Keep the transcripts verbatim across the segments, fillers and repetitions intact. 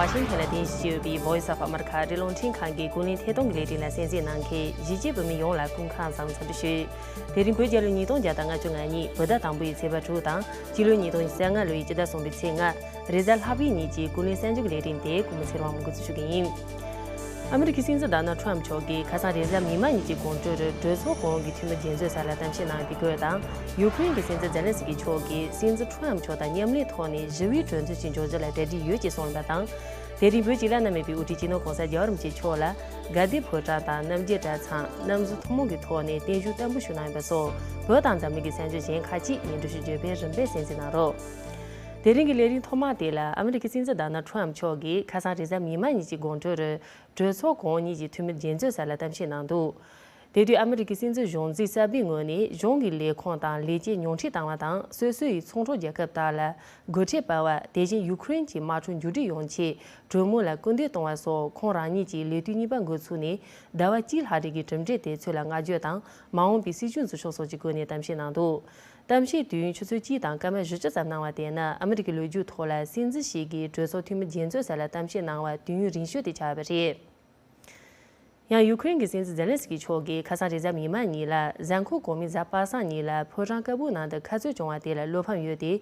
ཝ་ཤིང་ཐན་ལ་རྟེན་གཞི་བྱས་ཡོད་པའི་Voice of America ཨ་རིའི་རླུང་འཕྲིན་ཁང་གི་ཀུན་གླེང་ཐད་གཏོང་གི་ལས་རིམ་ལ་གསན་གཟིགས་གནང་མཁན་གཞིས་བྱེས་བོད་མི་ཡོངས་ལ་སྐུ་ཁམས་བཟང་འཚམས་འདྲི་ཞུ། དེ་རིང་བོད་རྒྱལ་ལོ་ཉིས་སྟོང་བརྒྱ་དང་ལྔ་བཅུ་ང་གཉིས་བོད་ཟླ་དང་པོའི་ཚེས་པ་དྲུག་དང་སྤྱི་ལོ་ཉིས་སྟོང་ཉི་ཤུ་རྩ་ལྔ་ལོའི་སྤྱི་ཟླ་གསུམ་པའི་ཚེས་ལྔ། རེས་གཟའ་ལྷག་པའི་ཉིན་གྱི་ཀུན་གླེང་གསར་འགྱུར་གྱི་ལས་རིམ་དེ་ཀུན་གླེང་ཚེ་རིང་དབང་མོས་འགོ་འཛུགས་ཞུ་གི་ཡིན། ཨ་མི་རི་ཀའི་སྲིད་འཛིན་ཌོ་ནལ་ཊམ་མཆོག་གིས་ཁ་སང་རེས་གཟའ་མིག་དམར་ཉིན་གྱི་དགོང་དྲོར་གྲོས་ཚོགས་གོང་གི་འཐུས་མི་རྒྱན་ཚོགས་ས་ལ་གཏམ་བཤད་གནང་ཡོད་པའི་སྐོར་དང་། ཡུ་ཀེ་རེན་གྱི་སྲིད་འཛིན་ཛེ་ལན་སི་ཀི་མཆོག་གིས་སྲིད་འཛིན་ཊམ་མཆོག་དང་མཉམ་ལས་ཐོག་ནས་ཞི་བའི་གྲོས་མཐུན་ཞིག་འཇོག་རྒྱུ་ལ་གྲ་སྒྲིག་ཡོད་ཅེས་གསུངས་པ་དང་། དེ་རིང་བོད་ཀྱི་བླ་ན་མེད་པའི་དབུ་ཁྲིད་སྤྱི་ནོར་༸གོང་ས་༸རྒྱལ་བ་རིན་པོ་ཆེ་མཆོག་ལ་དགའ་ལྡན་ཕོ་བྲང་དང་རྣམ་རྒྱལ་གྲྭ་ཚང་རྣམ་གཟིགས་ཐུན་མོང་གི་ཐོག་ནས་བརྟན་བཞུགས་བརྟན་པོ་ཞུ་གནང་ཡོད་པ་སོགས་བོད་དང་འཛམ་གླིང་གི་གསར་འགྱུར་གཞན་ཁག་ཅིག་སྙན་སྒྲོན་ཞུ་རྒྱུ་ཡོད་པས་རིམ་པས་གསན་གཟིགས་གནང་རོགས། དེ་རིང་གི་ལས་རིམ་ཐོག་མ་དེ་ལ་ཨ་མི་རི་ཀའི་སྲིད་འཛིན་ཌོ་ནལ་ཊམ་མཆོག་གིས་ཁ་སང་རེས་གཟའ་མིག་དམར་ཉིན་གྱི་དགོང་དྲོར་གྲོས་ཚོགས་གོང་གཉིས་ཀྱི་འཐུས་མི་རྒྱན་ཚོགས་ས་ལ་གཏམ་བཤད་གནང་འདུག་དེ་དུས་ཨ་མི་རི་ཀའི་སྲིད་འཛིན་གཞུང་འཛིན་གསར་པའི་ངོས་ནས་གཞུང་གི་ལས་ཁུངས་དང་ལས་བྱེད་ཉུང་འཕྲི་བཏང་བ་དང་། སོ་སོ་ཡི་ཚོང་གྲོགས་རྒྱལ་ཁབ་དག་ལ་སྒོ་ཁྲལ་སྤར་བ། དེ་བཞིན་ཡུ་ཀེ་རེན་གྱི་དམག་འཁྲུག་མཇུག་སྒྲིལ་ཡོང་ཆེད་གྲོས་མོལ་ལ་སྐུལ་འདེད་གཏོང་བ་སོགས་ཁོང་རང་ཉིད་ཀྱི་ལས་དུས་གཉིས་པ་འགོ་ཚུགས་ནས་ཟླ་བ་གཅིག་ལྷག་རིང་གི་གྲུབ་འབྲས་དེ་ཚོ་ལ་བསྔགས་བརྗོད་དང་། མ་འོངས་པའི་སྲིད་བྱུས་འཛུགས་ཕྱོགས་སོགས་ཀྱི་སྐོར་ནས་གཏམ་བཤད་གནང་འདུག་གཏམ་བཤད་དུས་ཡུན་ཆུ་ཚོད་གཅིག་དང་སྐར་མ་བཞི་བཅུ་ཙམ་གནང་བ་དེ་ནི་ཨ་མི་རི་ཀའི་ལོ་རྒྱུས་ཐོག་ལ་སྲིད་འཛིན་ཞིག་གིས་གྲོས་ཚོགས་འཐུས་མི་རྒྱན་ཚོགས་ས་ལ་གཏམ་བཤད་གནང་བ་དུས་ཡུན་རིང་ཤོས་དེ་ཆགས་པ་རེད། ཡང་ཡུ་ཀེ་རེན་གྱི་སྲིད་འཛིན་ཛེ་ལན་སི་ཀི་མཆོག་གིས་ཁ་སང་རེས་གཟའ་མིག་དམར་ཉིན་ལ་གཟའ་འཁོར་གོང་མའི་གཟའ་པ་སངས་ཉིན་ལ་ཕོ་བྲང་དཀར་པོའི་ནང་དུ་ཁ་རྩོད་བྱུང་བ་དེ་ལ་བློ་ཕམ་ཡོད་དེ།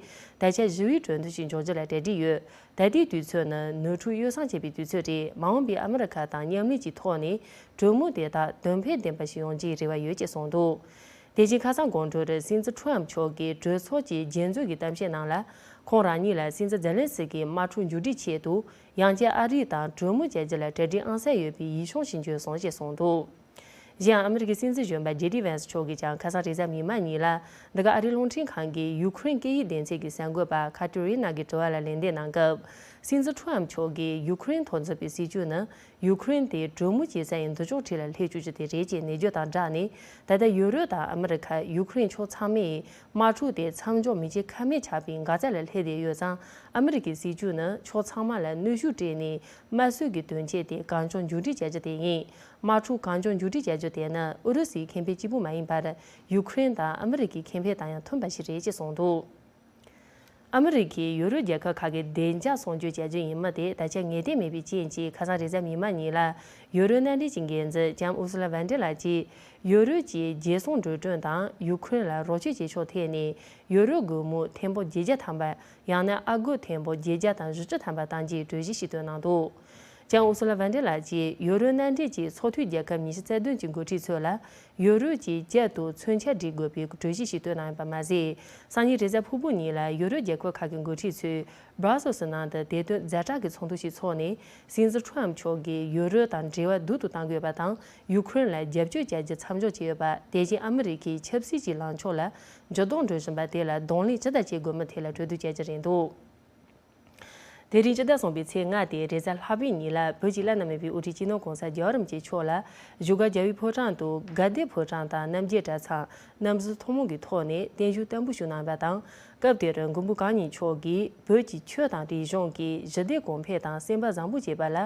ད་ཆ་ཞི་བའི་གྲོས་མཐུན་ཞིག་འཇོག་རྒྱུ་ལ་གྲ་སྒྲིག་ཡོད། ད་ལྟའི་དུས་ཚོད་ནི་ནོར་འཁྲུལ་གཡོ་བསྲང་བྱས་པའི་དུས་ཚོད་རེད། མ་འོངས་པའི་ཨ་མི་རི་ཁ་དང་མཉམ་ལས་ཀྱི་ཐོག་ནས་གྲོས་མོལ་དེ་དག་དོན་ཕན་ལྡན་པ་ཞིག་ཡོང་རྒྱུའི་རེ་བ་ཡོད་ཅེས་གསུངས་འདུག་དེ་བཞིན་ཁ་སང་དགོང་དྲོར་སྲིད་འཛིན་ཊམ་མཆོག་གིས་གྲོས་ཚོགས་ཀྱི་རྒྱན་ཚོགས་ཀྱི་གཏམ་བཤད་ནང་ལ། ཁོང་རང་ཉིད་ལ་སྲིད་འཛིན་ཛེ་ལན་སི་ཀིའི་དམག་འཁྲུག་མཇུག་སྒྲིལ་ཆེད་དུ་ཡང་བསྐྱར་ཨ་རི་དང་གྲོས་མོལ་བྱ་རྒྱུ་ལ་གྲ་སྒྲིག་ཨང་གསར་ཡོད་པའི་ཡིད་ཆུང་ཞིག་བརྗོད་སོང་ཞེས་གསུངས་འདུག་གཞན་ཡང་ཨ་མི་རི་ཀའི་སྲིད་འཛིན་གཞོན་པ་ཇེ་ཌི་ཝན་སི་མཆོག་གིས་ཀྱང་ཁ་སང་རེས་གཟའ་མིག་དམར་ཉིན་ལ་འདི་ག་ཨ་རིའི་རླུང་འཕྲིན་ཁང་གི་ཡུ་ཀེ་རེན་སྐད་ཡིག་སྡེ་ཚན་གྱི་གསར་འགོད་པ་ཁ་ཏི་རི་ན་གི་དྲི་བ་ལ་ལན་འདེབས་གནང་སྐབས། སྲིད་འཛིན་ཊམ་མཆོག་གིས་ཡུ་ཀེ་རེན་ཐོག་འཛིན་པའི་སྲིད་བྱུས་ནི། ཡུ་ཀེ་རེན་དེ་གྲོས་མོལ་བྱེད་ས་ཡི་མདུན་ལྕོག་འཁྲིས་ལ་སླེབས་བཅུག་རྒྱུ་དེ་རེད་ཅེས་ནན་བརྗོད་དང་སྦྲགས་ནས། ད་ལྟ་ཡུ་རོབ་དང་ཨ་མི་རི་ཁ། ཡུ་ཀེ་རེན་ཕྱོགས་ཚང་མས་དམག་འཁྲུག་དེ་མཚམས་འཇོག་མི་བྱེད་ཀ་མེད་ཆགས་པའི་འགག་རྩ་ལ་སླེབས་བསྡད་ཡོད་ཙང་། ཨ་མི་རི་ཀའི་སྲིད་བྱུས་ནི་ཕྱོགས་ཚང་མ་ལ་གནོན་ཤུགས་སྤྲད་ནས་དམར་གསོད་ཀྱི་དོན་ཆེད་དེ་གང་མགྱོགས་མཇུག་སྒྲིལ་བྱ་རྒྱུ་དེ་ཡིན། དམག་འཁྲུག་གང་མགྱོགས་མཇུག་སྒྲིལ་བྱ་རྒྱུ་དེ་ནི་ཨུ་རུ་སུའི་ཁེ་ཕན་གཅིག་པུ་མ་ཡིན་པར། ཡུ་ཀེ་རེན་དང་ཨ་མི་རི་ཀའི་ཁེ་ཕན་དང་ཡང་མཐུན་པ་ཞིག་རེད་ཅེས་གསུངས་འདུག་ཨ་མི་རི་ཀས་ཡུ་རོབ་རྒྱལ་ཁབ་ཁག་གི་བདེ་འཇགས་སྲུང་སྐྱོབ་བྱ་རྒྱུ་ཡིན་མིན་དེ་ད་ཆ་ངེས་གཏན་མེད་པའི་རྐྱེན་གྱིས། ཁ་སང་རེས་གཟའ་མིག་དམར་ཉིན་ལ་ཡུ་རོབ་མནའ་འབྲེལ་གྱི་འགན་འཛིན་ལྕམ་ཨུར་སུ་ལ་ཝན་ཏེར་ལགས་ཀྱིས། ཡུ་རོབ་ཀྱི་རྒྱལ་སྲུང་འགྲོ་གྲོན་དང་ཡུ་ཁུ་རེན་ལ་རོགས་སྐྱོར་བྱེད་ཕྱོགས་ཐད་ནས། ཡུ་རོ་སྒོར་མོ་ཐེར་འབུམ་བརྒྱད་བརྒྱ་ཐམ་པ། ཡང་ན་ཨ་སྒོར་ཐེར་འབུམ་བརྒྱད་བརྒྱ་དང་བཞི་བཅུ་ཐམ་པ་གཏང་རྒྱུའི་གྲོས་གཞི་ཞིག་བཏོན་གནང་འདུག་ལྕམ་ཨུར་སུ་ལ་ཝན་ཏེར་ལགས་ཀྱིས་ཡུ་རོབ་མནའ་འབྲེལ་གྱི་ཚོགས་འཐུས་རྒྱལ་ཁབ་ཉི་ཤུ་རྩ་བདུན་གྱི་འགོ་ཁྲིད་ཚོ་ལ། ཡུ་རོབ་ཀྱིས་བསྐྱར་དུ་མཚོན་ཆ་སྒྲིག་དགོས་པའི་གྲོས་གཞི་ཞིག་བཏོན་གནང་ཡོད་པ་མ་ཟད། སང་ཉིན་རེས་གཟའ་ཕུར་བུ་ཉིན་ལ་ཡུ་རོབ་རྒྱལ་ཁབ་ཁག་གི་འགོ་ཁྲིད་ཚོས་Brussels ནང་དུ་བདེ་དོན་ཛ་དྲག་གི་ཚོགས་འདུ་ཞིག་འཚོགས་ནས། སྲིད་འཛིན་ཊམ་མཆོག་གིས་ཡུ་རོབ་དང་འབྲེལ་བ་སྡུག་ཏུ་གཏང་དགོས་པ་དང་། ཡུ་ཁུ་རེན་ལ་རྒྱབ་སྐྱོར་བྱ་རྒྱུ་མཚམས་འཇོག་བྱས་ཡོད་པ། དེ་བཞིན་ཨ་མི་རི་ཀས་ཆབ་སྲིད་ཀྱི་ལངས་ཕྱོགས་ལ་འགྱུར་ལྡོག་འགྲོ་བཞིན་པ་དེ་ལ་གདོང་ལེན་ཇི་ལྟར་བྱེད་དགོས་མིན་ཐད་ལ་གྲོས་བསྡུར་བྱ་རྒྱུ་རེད་འདུག་དེ་རིང་སྤྱི་ཟླ་གསུམ་པའི་ཚེས་ལྔ་སྟེ་རེས་གཟའ་ལྷག་པའི་ཉིན་ལ། བོད་ཀྱི་བླ་ན་མེད་པའི་དབུ་ཁྲིད་སྤྱི་ནོར་༸གོང་ས་༸རྒྱལ་བ་རིན་པོ་ཆེ་མཆོག་ལ་བཞུགས་སྒར་རྒྱལ་བའི་ཕོ་བྲང་དུ་དགའ་ལྡན་ཕོ་བྲང་དང་རྣམ་རྒྱལ་གྲྭ་ཚང་རྣམ་གཟིགས་ཐུན་མོང་གི་ཐོག་ནས་བརྟན་བཞུགས་བརྟན་པོ་ཞུ་གནང་བ་དང་། སྐབས་དེར་མགོན་པོ་གང་ཉིད་མཆོག་གིས་བོད་ཀྱི་ཆོས་དང་རིག་གཞུང་གི་ཞི་བདེ་གོང་འཕེལ་དང་སེམས་པ་བཟང་པོ་བྱེད་པ་ལ་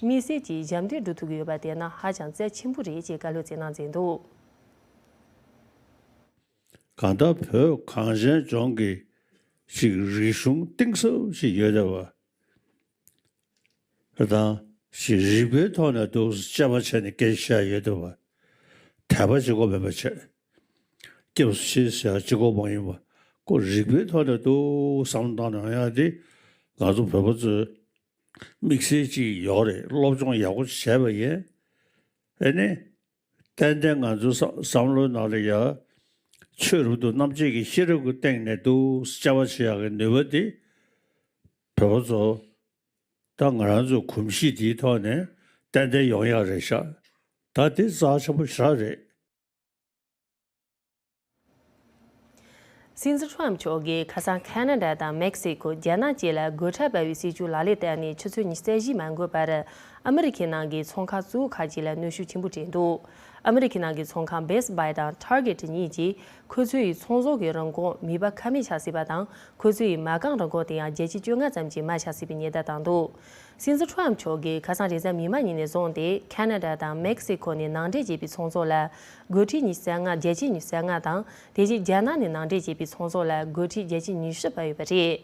དམིགས་བསལ་གྱི་ཞབས་འདེགས་སྒྲུབ་ཐུབ་ཀྱི་ཡོད་པ་དེ་ནི་ཧ་ཅང་རྩ་ཆེན་པོ་རེད་ཅེས་བཀའ་སློབ་སྩལ་གནང་མཛད་འདུག་གང་ལྟར་བོད་གངས་ཅན་ལྗོངས་ཀྱི་ཞིག་རིག་གཞུང་གཏིང་ཟབ་ཞིག་ཡོད་བསྡད་པ་དང་། ཞིག་རིག་པའི་ཐོག་ནས་འདུག་དཔྱད་པ་བྱས་ནས་སྐད་ཆ་བཤད་ཡོད་བསྡད་པ། དད་པ་གཅིག་པོ་མིན་པ་བྱས། སྐྱབས་སུ་མཆི་ཟེར་ཡག་གཅིག་པོ་མ་ཡིན་པ། ཁོ་རིག་པའི་ཐོག་ནས་འདུག་བསམ་བློ་བཏང་ནས་ཡོང་ཡག་དེ། ང་ཚོ་བོད་པ་ཚོའི་དམིགས་བསལ་གཅིག་ཡོད་རེད། སློབ་སྦྱོང་ཡག་པོ་བྱས་པ་ཡིན། ཨེ་ནི། ཏན་ཏན་ང་ཚོའི་བསམ་བསམ་བློའི་ནང་ལ་ཡ། ཆོས་རབ་ཏུ་རྣམ་འབྱེད་ཀྱི་ཤེས་རབ་ཀྱི་སྟེང་ནས་འདུག་དཔྱད་པ་བྱེད་ཡག་གི་ནུས་པ་དེ། བོད་པ་ཚོ། ད་ང་རང་ཚོའི་གོམས་གཤིས་དེའི་ཐོག་ནས་ཏན་ཏན་ཡོང་ཡག་རེད་ཤག་ད་དེ་རྩ་ཆེན་པོ་ཞེ་དྲག་རེད། སྲིད་འཛིན་ཊམ་མཆོག་གིས་ཁ་སང་ཁ་ན་ཌ་དང་མེག་སི་ཀོ། རྒྱ་ནག་བཅས་ལ་སྒོ་ཁྲལ་སྤར་བའི་སྲིད་ཇུས་ལག་ལེན་བསྟར་ནས་ཆུ་ཚོད་ཉི་ཤུ་རྩ་བཞི་མ་འགོར་བར། ཨ་མི་རི་ཁའི་ནང་གི་ཚོང་ཁང་གཙོ་བོ་ཁག་ཅིག་ལ་གནོན་ཤུགས་ཆེན་པོ་སྤྲད་འདུག་ཨ་མི་རི་ཁའི་ནང་གི་ཚོང་ཁང་Best Buy དང་Target གཉིས་ཀྱིས་ཁོ་ཚོའི་ཚོང་ཟོག་གི་རིན་གོང་མིད་པ་ཁ་མེད་ཆགས་སྲིད་པ་དང་། ཁོ་ཚོའི་མ་རྐང་རིན་གོང་དེ་ཡང་བརྒྱ་ཆ་བཅོ་ལྔ་ཙམ་གྱིས་མར་ཆག་སྲིད་པའི་ཉེན་བརྡ་བཏང་འདུག་སྲིད་འཛིན་ཊམ་མཆོག་གིས་ཁ་སང་རེས་གཟའ་མིག་དམར་ཉིན་ནས་བཟུང་སྟེ། ཁ་ན་ཌ་དང་མེག་སི་ཀོ་ནས་ནང་འདྲེན་བྱས་པའི་ཚོང་ཟོག་ལ་སྒོར་ཁྲལ་ཉི་ཤུ་རྩ་ལྔ། བརྒྱ་ཆ་ཉི་ཤུ་རྩ་ལྔ་དང་། དེ་བཞིན་རྒྱ་ནག་ནས་ནང་འདྲེན་བྱས་པའི་ཚོང་ཟོག་ལ་སྒོར་ཁྲལ་བརྒྱ་ཆ་ཉི་ཤུ་སྤར་ཡོད་པ་རེད།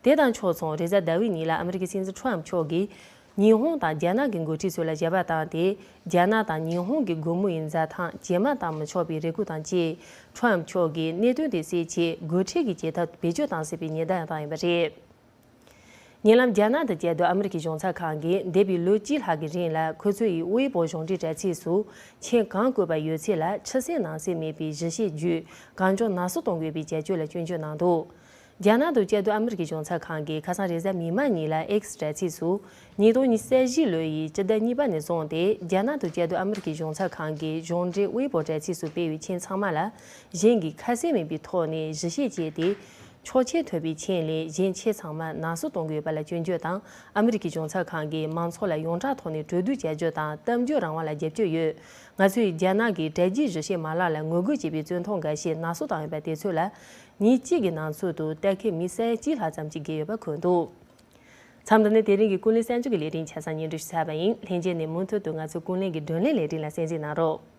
དེ་དང་ཕྱོགས་མཚུངས། རེས་གཟའ་ཟླ་བའི་ཉིན་ལ་ཨ་མི་རི་ཀའི་སྲིད་འཛིན་ཊམ་མཆོག་གིས། ཉི་ཧོང་དང་རྒྱ་ནག་གི་འགོ་ཁྲིད་ཚོ་ལ་ཞལ་པར་བཏང་སྟེ། རྒྱ་ནག་དང་ཉི་ཧོང་གི་སྒོ་མོ་ཡི་འཛའ་ཐང་ཇེ་མང་བཏང་མི་ཆོག་པའི་རེ་སྐུལ་དང་བཅས། ཁྲོམ་མཆོག་གིས་གནད་དོན་དེ་སེལ་ཆེད་འགོ་ཁྲིད་ཀྱི་བྱེད་ཐབས་བེད་སྤྱོད་བཏང་སྲིད་པའི་ཉེན་བརྡ་ཡང་བཏང་ཡོད་པ་རེད། ཉེ་ལམ་རྒྱ་ནག་ཏུ་བསྐྱལ་དུ་ཨ་མི་རི་ཀའི་གཞུང་ཚབ་ཁང་གིས་འདས་པའི་ལོ་གཅིག་ལྷག་གི་རིང་ལ་ཁོ་ཚོ་ཡི་ཝེ་པོ་གཞུང་འབྲེལ་དྲ་ཚིགས་སུ་མཆན་གང་བཀོད་པ་ཡོད་ཚད་ལ་ཕྱི་གསལ་ནང་གསལ་མེད་པའི་གཞི་བཤད་བརྒྱུད་གང་བྱུང་ནག་བསུབ་གཏོང་དགོས་པའི་བྱ་སྤྱོད་ལ་སྐྱོན་བརྗོད་གནང་འདུག་རྒྱ་ནག་ཏུ་བསྐྱལ་དུ་ཨ་མི་རི་ཀའི་གཞུང་ཚབ་ཁང་གིས་ཁ་སང་རེས་གཟའ་མིག་དམར་ཉིན་ལ་ཨེག་སི་དྲ་ཚིགས་སུ་ཉིས་སྟོང་ཉི་ཤུ་རྩ་བཞི་ལོ་ཡི་སྤྱི་ཟླ་གཉིས་པ་ནས་བཟུང་སྟེ་རྒྱ་ནག་ཏུ་བསྐྱལ་དུ་ཨ་མི་རི་ཀའི་གཞུང་ཚབ་ཁང་གིས་གཞུང་འབྲེལ་ཝེ་པོ་དྲ་ཚིགས་སུ་སྤེལ་བའི་མཆན་ཚང་མ་ལ་གཞན་གྱིས་ཁ་གསལ་མེད་པའི་ཐོག་ནས་གཞི་བཤད་བྱས་ཏེ། ཆོག་མཆན་ཐོབ་པའི་མཆན་ལས་གཞན་ཆེད་ཚང་མ་ནག་བསུབ་གཏོང་དགོས་པ་ལ་སྐྱོན་བརྗོད་དང་། ཨ་མི་རི་ཀའི་གཞུང་ཚབ་ཁང་གིས་མང་ཚོགས་ལ་ཡོངས་གྲགས་ཐོག་ནས་གྲོས་བསྡུར་བྱ་རྒྱུ་དང་གཏམ་བརྗོད་རང་དབང་ལ་རྒྱབ་སྐྱོར་ཡོད། ང་ཚོས་རྒྱ་ནག་གི་དྲ་རྒྱའི་གཞི་བྱེས་མ་ལག་ལ་ངོ་རྒོལ་བྱེད་པའི་རྩོད་ཐོ་འགའ་ཤས་ནག་བསུབ་བཏང་ཡོད་པ་དེ་ཚོ་ལ་ཉིན་གཅིག་གི་ནང་ཚུད་དུ་ལྟ་མཁན་མི་ས་ཡ་གཅིག་ལྷག་ཙམ་ཞིག་བརྒལ་ཡོད་པ་འཁོད་འདུག་མཚམས་འདི་ནས་དེ་རིང་གི་ཀུན་གླེང་གསར་འགྱུར་གྱི་ལས་རིམ་ཆ་ཚང་སྙན་སྒྲོན་ཞུས་ཚར་བ་ཡིན། ལྷན་རྒྱས་ནས་མུ་མཐུད་དུ་ང་ཚོའི་ཀུན་གླེང་གི་བགྲོ་གླེང་ལས་རིམ་ལ་གསན་གཟིགས་གནང་རོགས།